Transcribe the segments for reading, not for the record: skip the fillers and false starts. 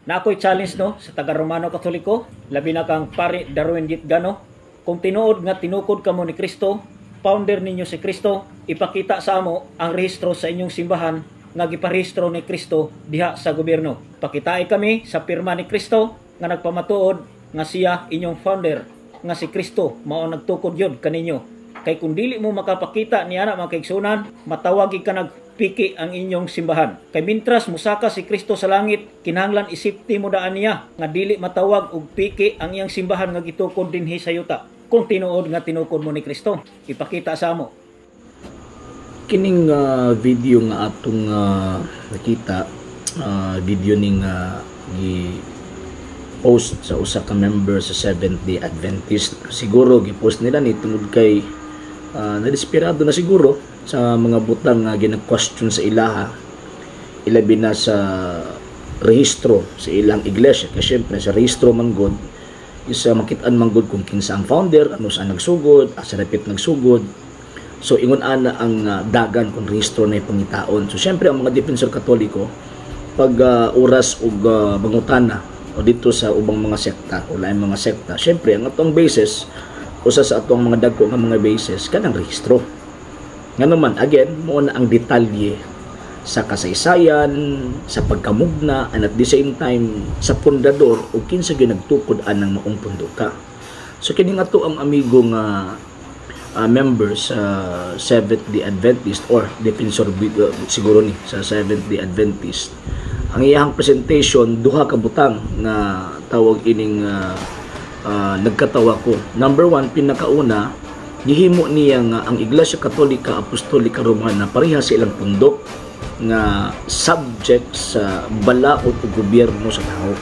Na ako'y challenge, no, sa taga Romano Katoliko, labi na kang Pare Darwin Gitgano. Kung tinuod nga tinukod kamo ni Kristo, founder ninyo si Kristo, ipakita sa amo ang rehistro sa inyong simbahan nga giparehistro ni Kristo diha sa gobyerno. Pakitai kami sa pirma ni Kristo nga nagpamatuod nga siya inyong founder, nga si Kristo mao nagtukod yun kaninyo. Kay kung dili mo makapakita niya na, mga kaigsunan, matawag ka nag piki ang inyong simbahan. Kay mintras musaka si Kristo sa langit, kinahanglan isipti mo daan niya nga dili matawag og piki ang iyang simbahan nga gitukod dinhi sa yuta. Kung tinuod nga tinukod mo ni Kristo, ipakita sa amo. Kining video nga atong nakita, video ning gi post sa usa ka member sa Seventh Day Adventist. Siguro gi-post nila ni tungod kay nadesperado na siguro sa mga butang nga gina-question sa ilaha, ilabi na sa rehistro sa ilang iglesia, kay syempre sa rehistro man gud is makitaan man gud kung kinsa ang founder, ano sa nagsugod, asa dapit nagsugod. So ingon ana ang dagan kung rehistro na ipangitaon. So syempre ang mga Defensor Katoliko, pag oras og mangutana o dito sa ubang mga sekta o laing mga sekta, syempre ang atong basis, usa sa atong mga dagko nga mga basis, kanang rehistro. Ngano man, again, mo na ang detalye sa kasaysayan, sa pagkamugna, and at the same time sa pundador o kinsa gyud nagtukod anang maong punduka. So kini nga to ang amigo nga member sa Seventh Day Adventist or Defensor siguro ni sa Seventh Day Adventist. Ang iyang presentation, duha ka butang nga tawag ining nagkatawa ko. Number one, pinakauna, gihimo niya nga ang Iglesia Katolika Apostolika Romana pareha sa ilang pundok nga subject sa balaod o gobyerno sa tao.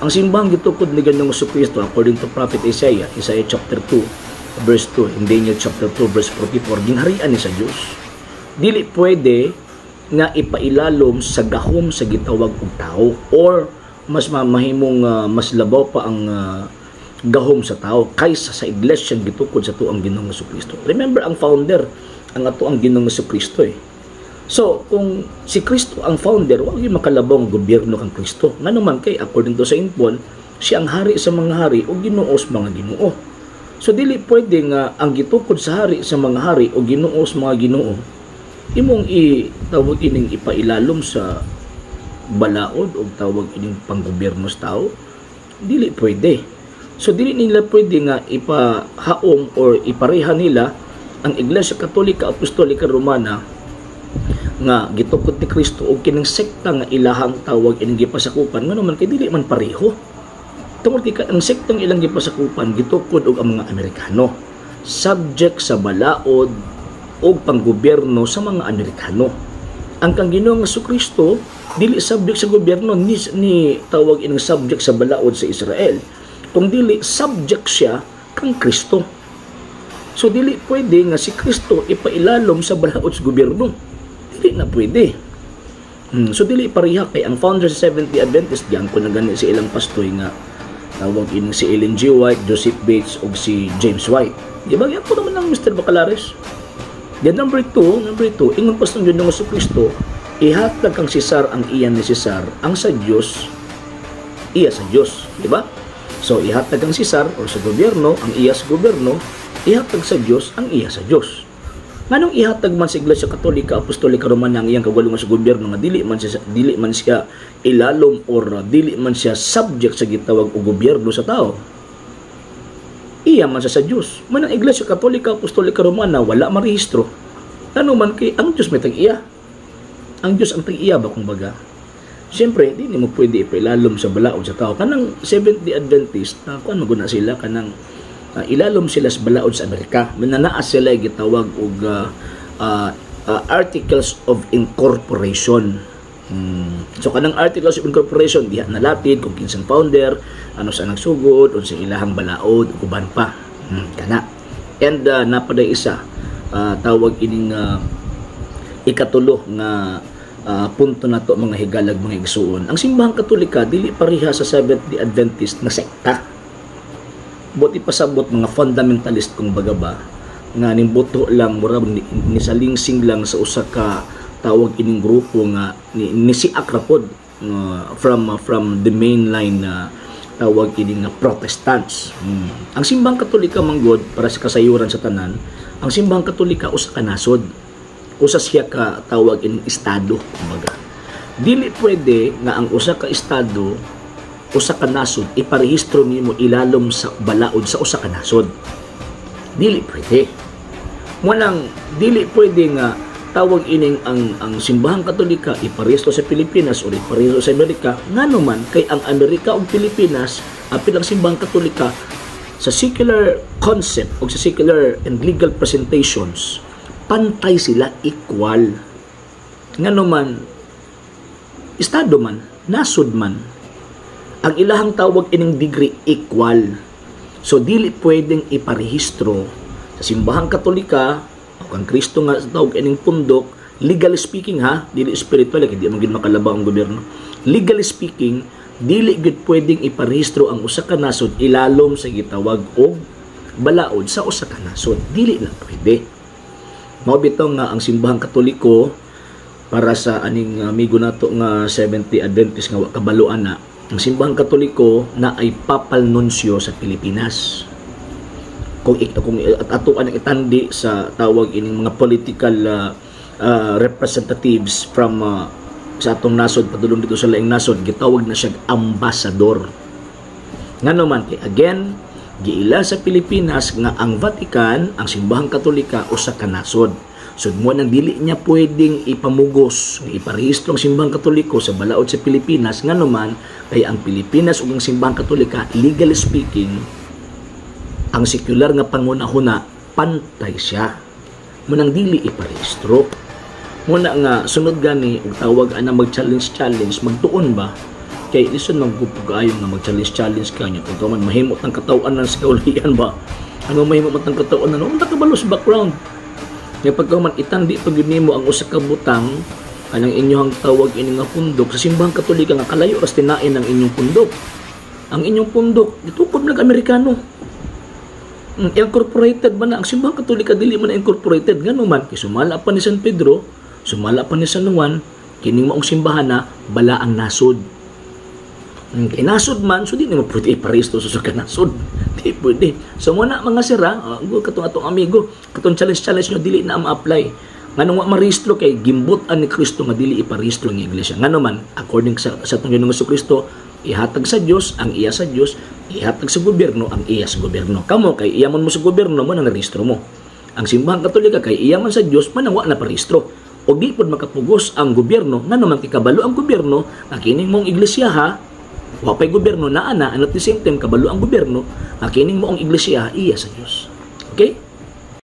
Ang simbahang gitukod ni Ginoong Kristo, according to Prophet Isaiah, Isaiah chapter 2 verse 2, in Daniel chapter 2 verse 44, gingharian ni sa Dios. Dili pwede nga ipailalom sa gahom sa gitawag og tao or mas mamahimong mas labaw pa ang gahom sa tao kaysa sa iglesia gitukod sa tuang Ginoong Kristo. Remember, ang founder ang ato ang Ginoong Kristo eh. So, kung si Kristo ang founder, wag yung makalabaw ang gobyerno kang Kristo. Ngano man kay according to Saint Paul, siya ang hari sa mga hari o Ginoo sa mga Ginoo. So dili pwede nga ang gitukod sa hari sa mga hari o Ginoo sa mga Ginoo imong i tawag ining ipailalom sa balaod o tawag ining panggobyerno sa tao. Dili pwede. So dili nila pwede nga ipahaom or ipareha nila ang Iglesia Katolika Apostolika Romana nga gitukod ni Kristo og kining sekta nga ilahang tawag ining gipasakupan, ngano man kay dili man pareho. Tungod kay ang sektang ilang gipasakupan gitukod og ang mga Amerikano, subject sa balaod og panggobyerno sa mga Amerikano. Ang kang Ginoong Kristo dili subject sa gobyerno ni tawag ining subject sa balaod sa Israel, kung dili subject siya kang Kristo. So dili pwede nga si Kristo ipailalom sa balaod sa gobyerno. Dili na pwede. So dili pareha kay ang founder sa Seventh-day Adventist, diyan ko na gani si ilang pastoy nga tawag ining si Ellen G. White, Joseph Bates ug si James White. Di ba? Yan ko naman ang Mr. Bacalares. Then number two, ingon pas ng Ginoong Kristo, ihatag kang Cesar ang iya ni Cesar, ang sa Dios iya sa Dios, di ba? So ihatag kang Cesar or sa gobyerno ang iya sa gobyerno, ihatag sa Dios ang iya sa Dios. Nganong ihatag man sa Iglesia Katolika Apostolika Romana ang iyang kaugalingon sa gobyerno nga dili man siya ilalom or dili man siya subject sa gitawag og gobyerno sa tao? Iya man siya sa Dios. Man ang Iglesia Katolika Apostolika Romana wala marehistro. Ano man kay ang Dios may tag-iya. Ang Dios ang tag-iya ba, kung baga. Siyempre, di mo pwede ipailalom sa balaod sa tao. Kanang Seventh-day Adventist, kuan maguna sila kanang ilalom sila sa balaod sa Amerika. Mananaa sila gitawag og Articles of Incorporation. So kanang Articles of Incorporation diha nalatid kung kinsang founder, ano sa nagsugod, unsa ilahang balaod ug uban pa. Kana. And napaday isa tawag ining ikatulo nga punto nato, mga higalag, mga igsuon. Ang Simbahang Katolika dili pareha sa Seventh-day Adventist na sekta. Buot ipasabot mga fundamentalist kung baga ba nga nimbuto lang, mura ni salingsing lang sa usa ka tawag ining grupo nga ni si Akrapod. from the mainline na tawag ini nga Protestants. Ang Simbahang Katolika manggod, para sa kasayuran sa tanan, ang Simbahang Katolika usa ka nasod. Usa siya ka tawag ining estado, kumbaga. Dili pwede nga ang usa ka estado, usa ka nasod, iparehistro nimo ilalom sa balaod sa usa ka nasod. Dili pwede. Walang dili pwede nga tawag ining ang Simbahang Katolika iparehistro sa Pilipinas o iparehistro sa Amerika, ngano man kay ang Amerika ug Pilipinas, apil ang Simbahang Katolika, sa secular concept o sa secular and legal presentations, pantay sila, equal. Ngano man estado man, nasod man, ang ilahang tawag ining degree equal. So dili pwedeng iparehistro sa Simbahang Katolika o kang Kristo nga tawag ining pundok. Legally speaking ha, dili spiritual kay di man gid makalaba ang gobyerno. Legally speaking, dili gid pwedeng iparehistro ang usa ka nasod ilalom sa gitawag og balaod sa usa ka nasod. Dili na pwede. Mao bitaw nga ang Simbahang Katoliko, para sa aning amigo nato nga Seventh-day Adventist nga wa kabalo ana, ang Simbahang Katoliko na ay papal nuncio sa Pilipinas. Kung ato ang itandi sa tawag ining mga political representatives from sa atong nasod padulong dito sa laing nasod, gitawag na siya ambassador. Ngano man kay again, giila sa Pilipinas nga ang Vatican, ang Simbahang Katolika, usa ka nasod. So mo nang dili niya pwedeng ipamugos, iparehistro ang Simbahang Katoliko sa balaod sa Pilipinas, ngano man kay ang Pilipinas ug ang Simbahang Katolika, legally speaking, ang sekular nga pangunahuna, pantay siya. Munang dili iparehistro. Muna nga sunod gani og tawag ana mag-challenge challenge, magtuon ba kay lison man gud kaayo nga mag-challenge challenge ka nya kung man mahimot ang kataw-anan sa kaulian ba, ano mahimot ang kataw-anan, unta ka sa background nga pagka man itandi pag nimo ang usa ka butang kanang inyong tawag ini nga pundok sa Simbahang Katolika nga kalayo ras tinain ang inyong pundok. Ang inyong pundok gitukod ng Amerikano. Incorporated ba na ang Simbahang Katolika? Dili man na incorporated. Ngano man kay sumala pa ni San Pedro, sumala pa ni San Juan, kining maong simbahan na bala ang nasod. Kay nasod man, so di nimo pwede iparesto sa usa ka nasod. Di pwede. So mo na mga sira, katong atong amigo, katong challenge challenge nyo dili na ma-apply. Nganong wa marehistro kay gimbut-an ni Kristo nga dili iparehistro ang iglesia. Ngano man, according sa atong Ginoong Kristo, ihatag sa Dios ang iya sa Dios, ihatag sa gobyerno ang iya sa gobyerno. Kamo kay iya man mo sa gobyerno, mo nang rehistro mo. Ang Simbahang Katolika kay iya man sa Dios, man ang wa na parehistro. O di pod makapugos ang gobyerno, ngano man kikabalo ang gobyerno nga kining mong iglesia ha, wa pay gobyerno naa na, and at the same time kabalo ang gobyerno nga kining mong iglesia iya sa Dios.